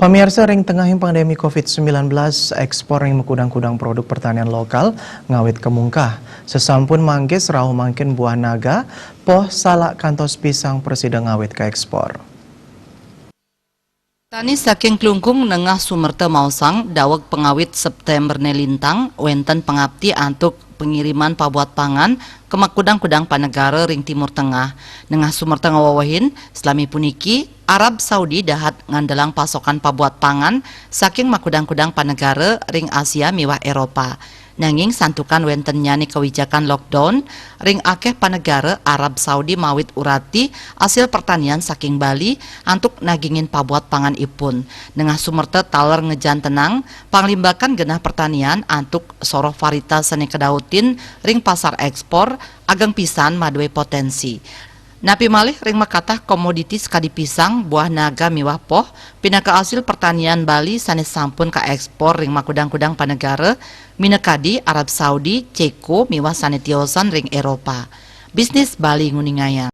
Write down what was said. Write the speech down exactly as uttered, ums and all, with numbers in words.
Pamiarsa, ring tengahing pandemi covid sembilan belas, ekspor ring makudang-kudang produk pertanian lokal ngawit kamungkah. Sasampun manggis rauh mangkin buah naga, poh salak kantos pisang prasida ngawit ka ekspor. Tani saking Klungkung Nengah Sumerta maosang, daweg pangawit September né lintang, wénten pangapti antuk pangiriman pabuat pangan ka makudang-kudang panegara ring Timur Tengah. Nengah Sumerta ngawewehin, salami puniki, Arab Saudi dahat ngandelang pasokan pabuat pangan saking makudang-kudang panegara ring Asia miwah Éropa. Nanging santukan wéntennyané kawijakan lockdown ring akéh panegara, Arab Saudi mawit urati asil pertanian saking Bali antuk nagingin pabuat pangan ipun. Nengah Sumerta taler ngejantenang panglimbakan genah pertanian antuk soroh varietas sané kadautin ring pasar ekspor, ageng pisan madué potensi. Napi malih ring makatah komoditi sakadi pisang, buah naga miwah poh, pinaka asil pertanian Bali sané sampun kaekspor ring makudang-kudang panegara, minakadi Arab Saudi, Ceko, miwah sané tiosan ring Éropa. Bisnis Bali nguningayang.